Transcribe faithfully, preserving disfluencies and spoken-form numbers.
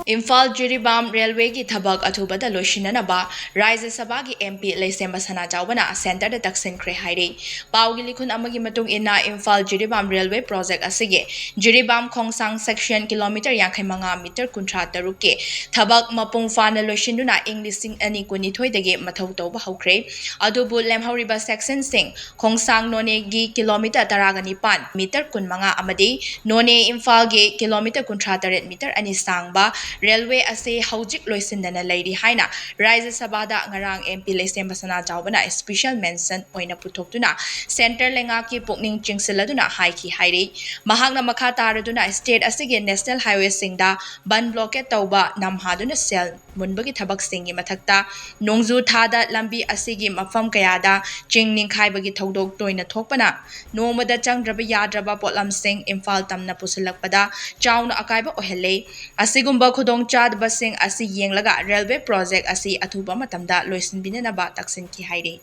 ꯏꯝꯐꯥꯜ ꯖꯤꯔꯤꯕꯥꯝ ꯔꯦꯜꯋꯦꯒꯤ ꯊꯕꯛ ꯑꯊꯨꯕꯗ ꯂꯣꯏꯁꯤꯟꯅꯅꯕ ꯔꯥꯖ꯭ꯌ ꯁꯚꯥꯒꯤ ꯑꯦꯝ ꯄꯤ ꯂꯩꯁꯦꯝꯕ ꯁꯅꯥꯖꯥꯎꯕꯅ ꯁꯦꯟꯇꯔꯗ ꯇꯛꯁꯤꯟꯈ꯭ꯔꯦ ꯍꯥꯏꯔꯤ꯫ ꯄꯥꯎꯒꯤ ꯂꯤꯈꯨꯟ ꯑꯃꯒꯤ ꯃꯇꯨꯡ ꯏꯟꯅ, ꯏꯝꯐꯥꯜ ꯖꯤꯔꯤꯕꯥꯝ ꯔꯦꯜꯋꯦ ꯄ꯭ꯔꯣꯖꯦꯛ ꯑꯁꯤꯒꯤ ꯖꯤꯔꯤꯕꯥꯝ ꯈꯣꯡꯁꯥꯡ ꯁꯦꯛꯁꯟ ꯀꯤꯂꯣꯃꯤꯇꯔ ꯌꯥꯡꯈꯩ ꯃꯉꯥ, ꯃꯤꯇꯔ ꯀꯨꯟꯊ꯭ꯔꯥ ꯇꯔꯨꯛꯀꯤ ꯊꯕꯛ ꯃꯄꯨꯡ ꯐꯥꯅ ꯂꯣꯏꯁꯤꯟꯗꯨꯅ ꯏꯪ ꯂꯤꯁꯤꯡ ꯑꯅꯤ ꯀꯨꯟꯅꯤꯊꯣꯏꯗꯒꯤ ꯃꯊꯧ ꯇꯧꯕ ꯍꯧꯈ꯭ꯔꯦ꯫ ꯑꯗꯨꯕꯨ ꯂꯦꯝꯍꯧꯔꯤꯕ ꯁꯦꯛꯁꯟꯁꯤꯡ ꯈꯣꯡꯁꯥꯡ ꯅꯣꯅꯦꯒꯤ ꯀꯤꯂꯣꯃꯤꯇꯔ ꯇꯔꯥꯒ ꯅꯤꯄꯥꯟ, ꯃꯤꯇꯔ ꯀꯨꯟꯃꯉꯥ ꯑꯃꯗꯤ ꯅꯣꯅꯦ ꯏꯝꯐꯥꯜꯒꯤ ꯀꯤꯂꯣꯃꯤꯇꯔ ꯀꯨꯟꯊ꯭ꯔꯥ ꯇꯔꯦꯠ, ꯃꯤꯇꯔ ꯑꯅꯤ ꯁꯥꯡꯕ ꯔꯦꯜꯋꯦ ꯑꯁꯤ ꯍꯧꯖꯤꯛ ꯂꯣꯏꯁꯤꯟꯗꯅ ꯂꯩꯔꯤ ꯍꯥꯏꯅ ꯔꯥꯖ꯭ꯌ ꯁꯚꯥꯗ ꯉꯔꯥꯡ ꯑꯦꯝ ꯄꯤ ꯂꯩꯁꯦꯝꯕ ꯁꯅꯥꯖꯥꯎꯕꯅ special mention ꯑꯣꯏꯅ ꯄꯨꯊꯣꯛꯇꯨꯅ ꯁꯦꯟꯇꯔ ꯂꯩꯉꯥꯛꯀꯤ ꯄꯨꯛꯅꯤꯡ ꯆꯤꯡꯁꯤꯜꯂꯗꯨꯅ ꯍꯥꯏꯈꯤ ꯍꯥꯏꯔꯤ꯫ ꯃꯍꯥꯛꯅ ꯃꯈꯥ ꯇꯥꯔꯗꯨꯅ state ꯑꯁꯤꯒꯤ national highwayꯁꯤꯡꯗ ꯕꯟ blockade ꯇꯧꯕ, ꯅꯝꯍꯥꯗꯨꯅ ꯁꯦꯜ ꯃꯨꯟꯕꯒꯤ ꯊꯕꯛꯁꯤꯡꯒꯤ ꯃꯊꯛꯇ ꯅꯣꯡꯖꯨ ꯊꯥꯗ ꯂꯝꯕꯤ ꯑꯁꯤꯒꯤ ꯃꯐꯝ ꯀꯌꯥꯗ ꯆꯤꯡ ꯅꯤꯡꯈꯥꯏꯕꯒꯤ ꯊꯧꯗꯣꯛ ꯇꯣꯏꯅ ꯊꯣꯛꯄꯅ ꯅꯣꯡꯃꯗ ꯆꯪꯗ꯭ꯔꯕ ꯌꯥꯗ꯭ꯔꯕ ꯄꯣꯠꯂꯝꯁꯤꯡ ꯏꯝꯐꯥꯜ ꯇꯝꯅ ꯄꯨꯁꯤꯜꯂꯛꯄꯗ ꯆꯥꯎꯅ ꯑꯀꯥꯏꯕ ꯑꯣꯏꯍꯜꯂꯦ꯫ ꯑꯁꯤꯒꯨꯝꯕ ꯈꯨꯗꯣꯡꯆꯥꯗꯕꯁꯤꯡ ꯑꯁꯤ ꯌꯦꯡꯂꯒ ꯔꯦꯜꯋꯦ ꯄ꯭ꯔꯣꯖꯦꯛ ꯑꯁꯤ ꯑꯊꯨꯕ ꯃꯇꯝꯗ ꯂꯣꯏꯁꯤꯟꯕꯤꯅꯅꯕ ꯇꯛꯁꯤꯟꯈꯤ ꯍꯥꯏꯔꯤ꯫